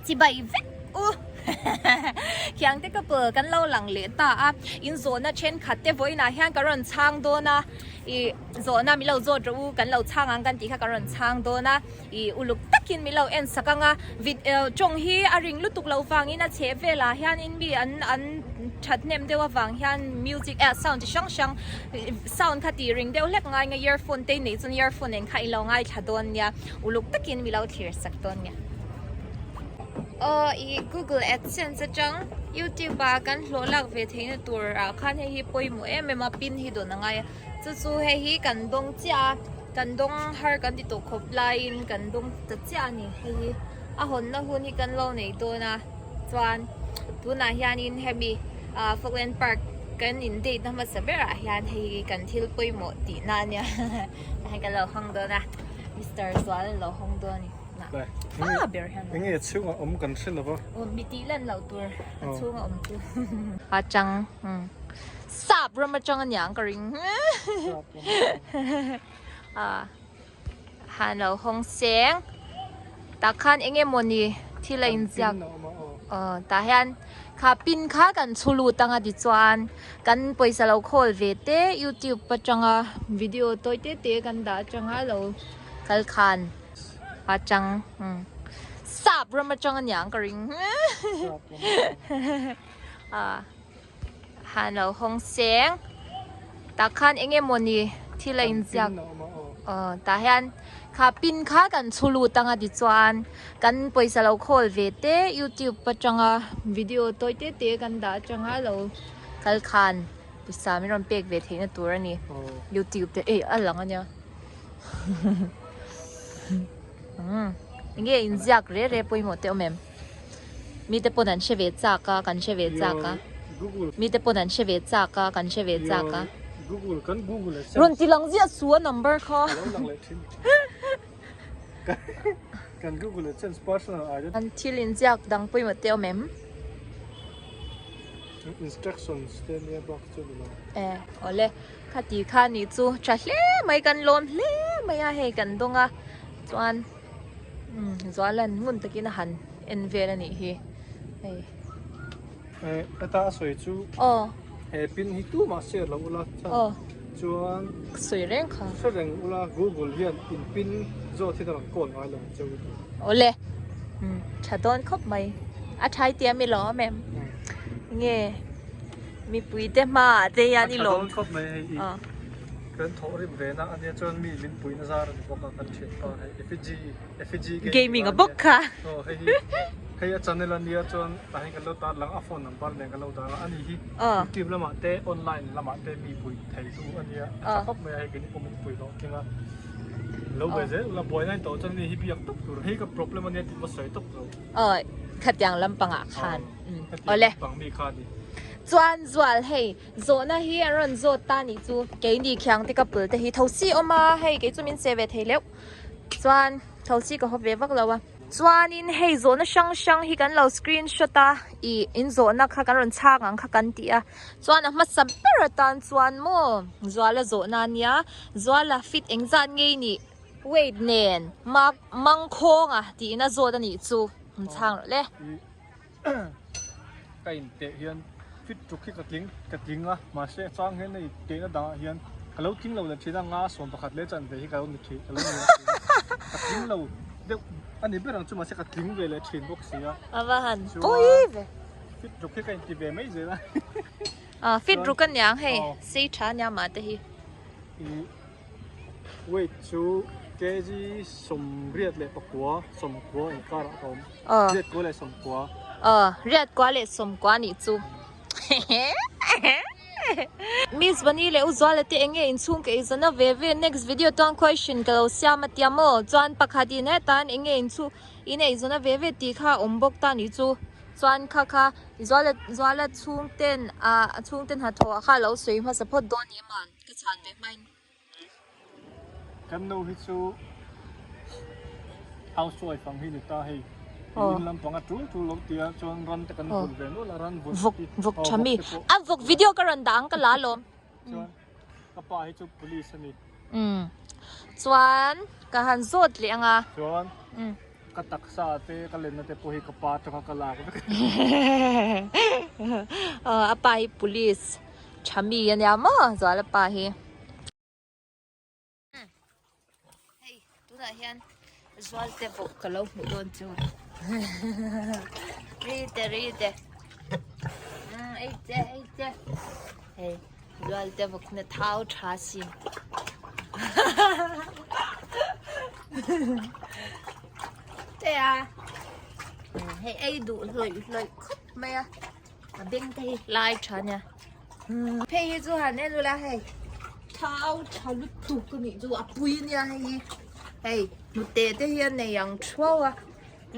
Chibai vek u. Khiangte couple kan lo lang leh ta a, in zawhna thenkhat te vawiinah hian ka rawn chhang dawn a, ih zawhna min lo zawt rawh u kan lo chhang ang kan tih kha ka rawn chhang dawn a, ih uluk takin min lo en sak ang a, vid tawng hi a ring lutuk loh vangin a chheh velah hianin mi an an that hnem deuh avang hian music eh sound chi hrang hrang sound kha tih ring deuh hlek ngai nge earphone te nei chuan earphone nen kha i lo ngaithla dawn nia. Uluk takin mi lo thlir sak dawn nia. Aw i Google AdSense atang YouTube ah kan hlawh lak ve theihna tur ah khan hei hi pawimawh em em a pin hi dawn a ngai a chu chu hei hi kan dawng chiah a kan dawng har kan ti tawh khawp laiin kan dawng ta chiah a ni hei hi a hawnna hun hi kan lo nei dawn a chuan tunah hianin hemi ah Falkland Park kan in date na hmasa berah hian hei hi kan thil pawimawh tihna a nia. Hei ka lo hawng dawn a Mister Zual a lo hawng dawn a ni na ber hian eng nge chhungah awm kan hre lo va aw mi tih lan loh tur a chhunga awm chu a chang sap ram atang aniang ka ring a han lo hawng seng tah khan eng emawni thil a inziak aw tah hian kha pin kha kan chhu lut anga tichuan kan pawisa lo khawl ve te youtube atanga video tawi te te kan dah atanga lo kal khan atang sap ram atang aniang ka ring a han lo hawng seng tah khan eng emawni thil a inziak aw tah hian kha pin kha kan chhu lut anga tichuan kan pawisa lo khawl ve te youtube atanga video tawi te te kan dah atanga lo kal khan pawisa min rawn pek ve theihna tur a ni youtube te ei a lang ania umm enge inziak re re pawimawh te awm em. Mite pawn an hre ve chak a, kan hre ve chak a. Mite pawn an hre ve chak a, kan hre ve chak a. Rawn ti lang ziah su a number kha. An thil inziak dang pawimawh te awm em? E, awle. Khati kha nih chu tha hle mai kan lawm hle mai a hei kan dawng a chuan. Umm Zualan ngun takin a han en vel a nih hi hei. Eh heta a sawi chu aw he pin hi tumah share lo ula chuan aw chuan sawi reng kha hre reng ula Google hian in pin zawt hi a rawn call ngai lo ang che u tih. Awle umm tha dawn khawp mai a thai tia mi lawm em nge mipui te hmaah te hian i lawm. A tha dawn khawp mai hei i. Kan thawh rim ve na ania chuan mi min pui na zar a ni bawk a kan thian pa hei Effigy Effigy Gaming a bawk kha. Aw hei hi hei a channel ania chuan tah hian kan lo tar lang a phone number nen kan lo tar a ani hi YouTube lamah te online lamah te mi pui thei tu ania a tha khawp mai a hei keini pawh min pui hlawh tling a lo ve zel ula buai na in tawh chuan ani hi biak tawp tur hei ka problem ania tih va sawi tawp lo. Aw khatiang lampangah khan awle. Khatiang lampang mi kha a ni. Chuan Zual hei Zawhna hi an rawn zawt ta nih chu keini khiangte ka pul te hi thosi awm a hei kei chu min che ve thei leuh chuan thosi ka haw ve vak lo a chuanin hei zawhna hrang hrang hi kan lo screenshot a ih in zawhna kha kan rawn chhang ang kha kan ti a chuan a hmasa ber atan chuan maw Zuala zawhna ania Zuala fit engzat ngei nih weight nen mak mangkhawnga tiin a zawt a nih chu an chhang rawh le. Ka inteh hian fit tuk hi ka tling ka tling a mahse a chang hian hei tehna dangah hian ka lo tling lo leh thin a nga 11 leh chanve hi ka lo ni thin ka lo ni a thin ka tling lo deuh a ni ber ang chu mahse ka tling ve leh thin bawk si a A va han pawi ve fit ruk hi ka inti ve mai zel a a fit ruk a niang hei sei tha ania mah te hi Weight chu kg 84 90 inkarah ka awm. Riat kua leh 90. Aw, riat kua leh 90 nih chu. Miss Bunny leh U Zuala te enge inchhung ka eizawn a ve ve next video chuan question ka lo siam a tia maw chuan pakhat in hetan enge inchhung in eizawn a ve ve tih kha a awm bawk ta nih chu chuan kha kha Zuala Zuala chhungten ah chhungten hnathawh kha lo sawi hmasa phawt dawn ni man. Ka chhan ve hmain. Kan nu hi chu housewife ang hi ni ta hei. In lampang a tul tul lo tia chuan ran te kan vul ve nual a ran vul vok vok tha mi. A vok video ka rawn dah ang ka la lawm. Chuan ka pa hi chu police a ni. Chuan ka han zawt leh ang a. Chuan. Ka taksa te ka lenna te pawh hi ka pa atanga ka lak vek. Aw a pa hi police tha mi a nia maw Zuala pa hi. Hei tunah hian Zualte pawh ka lo hmuh dawn chu. Ri te ri te ei che ei che hei Zualte vawk na thau tha si. Te a hei ei duh hlawih hlawih khawp mai a a beng te hi lai tha nia. Phei hi chu han en ula hei thau tha lutuk a nih chu a pui nia hei hi hei hnute te hi a nei ang thuau a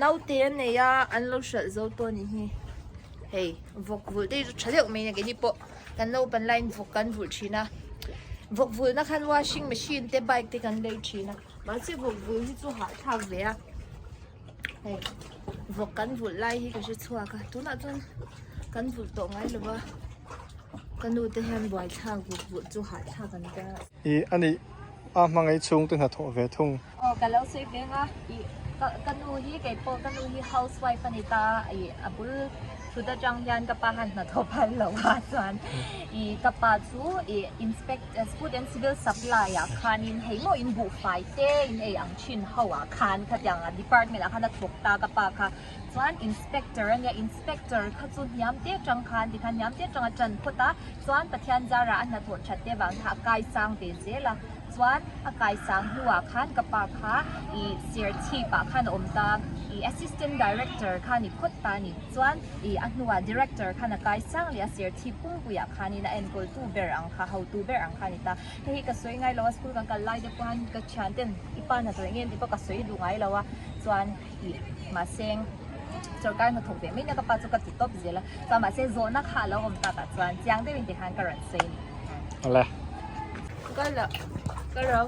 naute a nei a an lo hralh zo tawh a nih hi hei vawk vulh te hi chu tha deuh mai a keini pawh kan naupan laiin vawk kan vulh thin a vawk vulhna khan washing machine te bike te kan lei thin a mahse vawk vulh hi chu hahthlak ve a hei vawk kan vulh lai hi ka hre chhuak a tunah chuan kan vulh tawh ngai lo va ka nu te hian buaithlak vawk vulh chu hahthlak an tia. Ih a nih a hmangaih chhung te hnathawh ve thung. Aw ka lo sawi veng a ih ka ka nu hi kei pawh ka nu hi housewife a ni ta ih a bul thut atang hian ka pa han hnathawh phal lo a chuan ih ka pa chu ih inspect food and civil supply ah khanin hei maw in buhfai te in ei ang thin ho ah khan khatiang a department ah khan a thawk ta ka pa kha chuan inspector a nia inspector kha chu hniam te atang khan tikhan hniam te atang a tan phawt a chuan Pathian zarah a hnathawh that te vang kha a kai sang ve zel a chuan a kai sang hnuah khan ka pa kha ih serchhip ah khan a awm ta ih assistant director kha a ni phawt ta a ni chuan ih a hnuah director khan a kai sang leh a serchhip pumpuiah khanin a enkawl tu ber ang kha hotu ber ang kha a ni ta hei hi ka sawi ngai lo a school kan kal lai te pawh hian ka thian ten i pa hnathawh eng nge tih pawh ka sawi duh ngai lo a chuan ih mahse sorkar hnathawk ve mai na ka pa chu ka ti tawp zel a chuan mahse zawhna kha a lo awm tak ah chuan chiang deuhin tikhan ka rawn sawi a ni. Awle. Ka la ka ro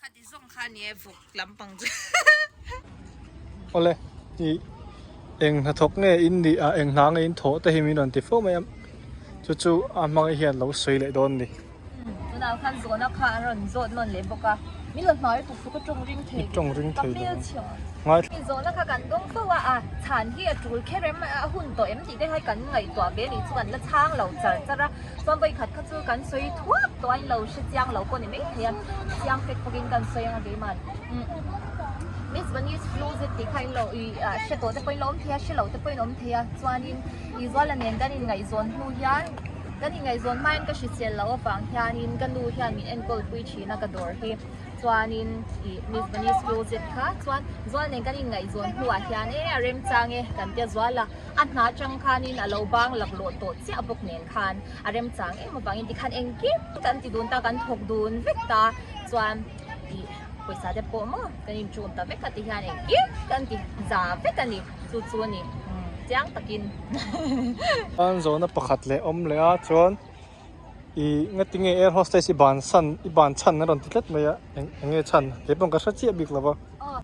khati zawng kha ni e vawk lampang chu. Awle ih eng hnathawk nge in nih a eng hna nge in thawh te hi min rawn ti fo mai a chu chu a hmang hian lo sawi leh dawn ni. Tunah khan zawhna kha an rawn zawt nawn leh bawk a min lo hnai tuk chu ka tawng ring thei tawng ring ka thei hmel chhiah ngai zawhna kha kan dawng fo a a chhan hi a tul kher em a hun tawh em tih te kha kan ngaihtuah ve anih chu kan la chhang lo char char a chuan vawikhat kha chu kan sawi thuak tawh a in lo hre chiang lo pawh ni mai thei a chiang fek bawkin kan sawi anga keimah Miss Bunny's Closet tih kha in lo ih hre tawh te pawhin lo awm thei a hre lo te pawhin awm thei a chuanin Izuala nen kan inngaihzawn hnu hian Kan inngaihzawn hmain ka hrisel loh avang hianin ka nu hian min enkawl pui thin a ka dawr hi. Chuanin ih Miss Bunny's Closet kha chuan Zual nen kan inngaihzawn hnuah hian e a remchang e kan tia Zual a, a hna atang khanin a lo bang laklawh tawh chiah bawk nen khan a remchang em avangin tikhan engkim kan ti dun ta kan thawk dun vek ta chuan ih pawisa te pawh maw kan inṭum ta vek a ti hian engkim kan ti za vek a ni chu chu a ni. Chiang takin. Chuan zawhna pakhat leh awm leh a chuan ih ngatinge air hostess i ban san i ban chhan a rawn ti tlat mai a eng enge chhan kei pawh ka hre chiah bik lo va. Aw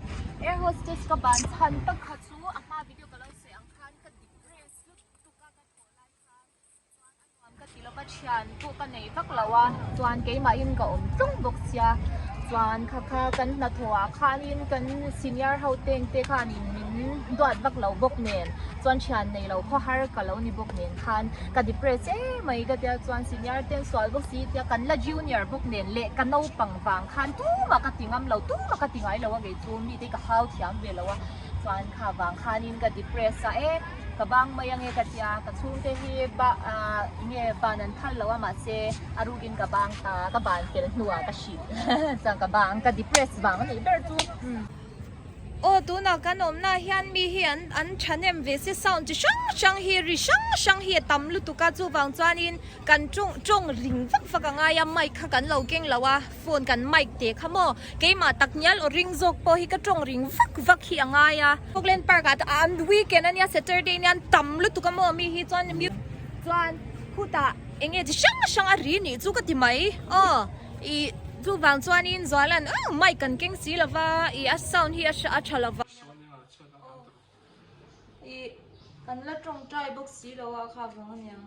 air hostess ka ban chhan tak kha chu a hma video ka lo sawi ang khan ka depress lutuk a ka thawh lai khan chuan a nuam ka ti lova thian pawh ka nei vak lo a chuan keimahin ka awm tlung bawk sia chuan kha kha kan hnathawh ah khanin kan senior ho teng te khanin min duat vak lo bawk nen chuan thian nei lo khawhar ka lo ni bawk nen khan ka depress em mai ka tia chuan senior ten sual bawk si tia kan la junior bawk nen leh ka naupang vang khan tumah ka ti ngam lo tumah ka ti ngai lo a kei chu mite ka hau thiam ve lo a chuan kha vang khanin ka depress a e. Ka bang mai ange ka tia, ka chhungte hi ba ah enge ban an phal lo a mahse a rukin ka bang ta, ka ban fel hnuah ka hrilh chuan ka bang ka depress vang a nih ber chu. Aw tunah kan awmna hian mi hi an an thahnem ve se sound chi hrang hrang hi ri hrang hrang hi a tam lutuk a chuvang chuanin kan tawng tawng ring vak vak a ngai a mic kha kan lo keng lo a. Phone kan mic teh kha maw? Keimah tak ngial aw ring zawk pawh hi ka tawng ring vak vak hi a ngai a. Auckland Park ah an weekend ania Saturday nia an tam lutuk a maw mi hi chuan chuan khutah eng nge chi hrang hrang a ri nih chu ka ti mai aw ih chuvang chuanin Zuala'n aw mic kan keng si lova ih a sound hi a tha lova. Ih kan la tawngtai bawk si lo a kha vang ania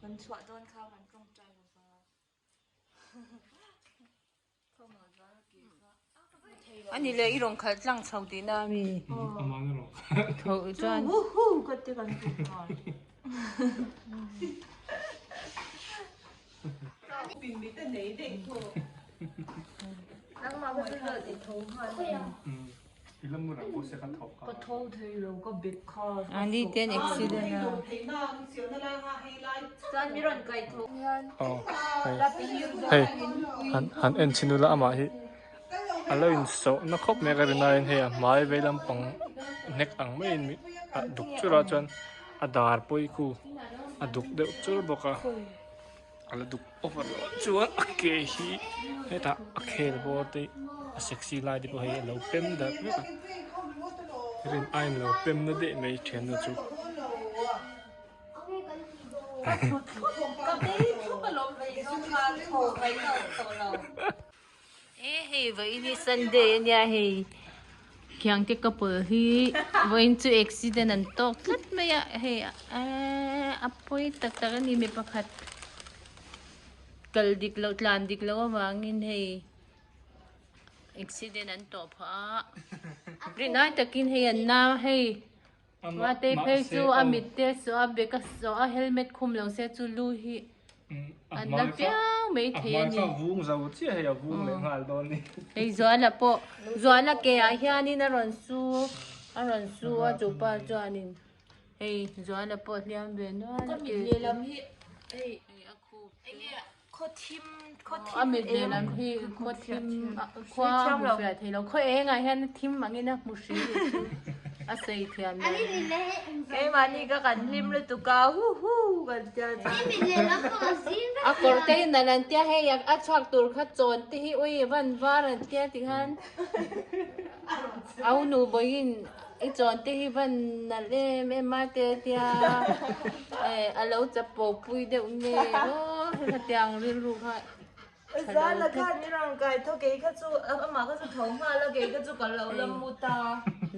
kan chhuah dawn kha kan tawngtai lova. Ani leh i rawn khalh tlang chho tihna a mi? Tho chuan. Woohoo ka ti kan ti nghal. Ani ten accident a. Hei han en chhin ula amah hi a lo in sawh na khawp mai a ka rin aiin hei a hmai vei lampang hnek ang maiin a duk chur a chuan a dar pawh hi khu a duk deuh chur bawk a. A la duk over loh ah chuan a ke hi hetah a khel bawr te a sexy lai te pawh hei a lo pem darh vek a rin aiin a lo pem na daih mai thiannu chu. E hei vawiin hi Sunday ania hei Khiangte couple hi vawiin chu accident an tawk tlat mai a hei eee a pawi tak tak a ni mi pakhat kal dik loh tlan dik loh avangin hei accident an tawh phah a rinai takin hei an na hei Mate phei chu a mit te saw a bag a saw a helmet khum lo se chu lu hi an la piang mai thei a ni. Hei Zuala pawh Zuala ke ah hianin a rawn su a rawn su a chupa chuanin hei Zuala pawh hliam ve nual a ke A mit lehlam hi khaw thim khua a hmu fiah thei lo khaw engah hian a thim angin a hmu hri leh chu a sawi thiam lo. Keimahni ka kan hlim lutuk a huhu kan tia chuan. A kawr te hi nalh an tia hei a chhuak tur kha chawn te hi ui van var an tia tikhan au nu bawiin I chawn te hi van nalh em em a te tia a lo chapo pui deuh nge aw hetiang rilru kha tha lo tlat.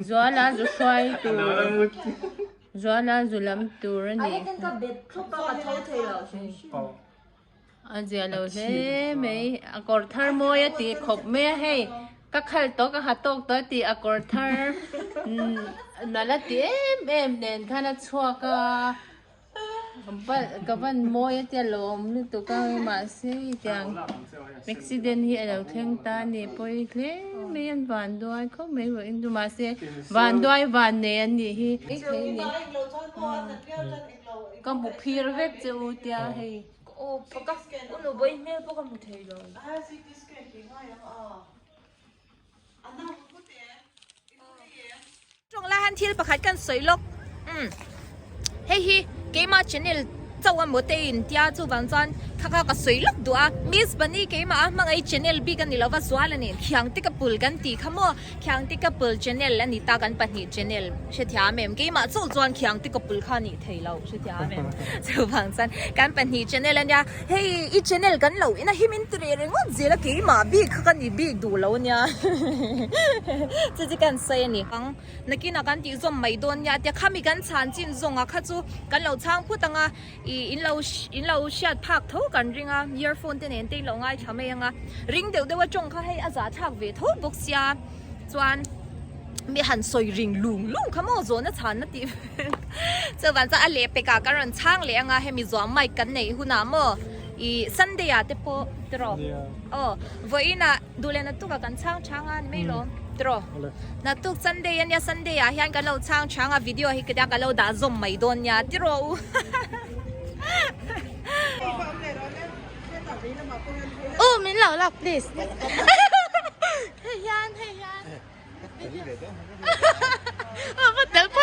Zuala zu hruai tur Zuala zu lam tur a ni. A zia lo hle mai a kawr thar mawi a tih khawp mai a hei ka khal tawh ka ha tawk tawh a tih a kawr thar nalh a ti em em nen khan a chhuak a ka van mawi a tia lawm lutuk a mahse hetiang accident hi a lo thleng ta a ni pawi hle mai an vanduai khawp mai vawiin chu mahse vanduai vannei an nih hi ka hmu phir vek che u tia hei. Aw paka u nu bawi hmel pawh ka hmu thei lo. Tawng lai han thil pakhat kan sawi lawk umm hei hi keimah channel chauh a maw te in tia chuvang chuan kha kha ka sawi lawk duh a Miss Bunny keimah a hmangaih channel bik a ni lova zual a ni Khiangte ka pul kan tih kha maw Khiangte ka pul channel a ni ta kan pahnih channel hrethiam em keimah chauh chuan Khiangte ka pul kha a nih thei lo hrethiam em chuvang chuan kan pahnih channel a nia hei i channel kan lo ina hi min ti reh ringawt zel a keimah bik kha ka ni bik duh lo ania chu chu kan sawi a ni ang nakinah kan tih zawm mai dawn nia tia khami kan chhan chin zawng ah kha chu kan lo chhang phut ang a ih in lo in lo hriat phak tho kan ring a earphone te nen te in lo ngaithla mai ang a ring deuh deuh a tawng kha hei a zah thlak ve tho bawk sia chuan mi han sawi ring lung lung kha maw zawhna chhanna tih chuvan chuan a leh pekah kan rawn chhang leh ang a hemi zuam mic kan neih hunah maw ih sunday ah te pawh tiraw aw vawiin ah duh leh naktuk ah kan chhang chhang a ni mai lo tiraw naktuk sunday ania sunday ah hian kan lo chhang chhang a video hi ka lo dah zawm mai dawn nia tiraw u. U min lo lak please hei hian hei hian a va tel phawt.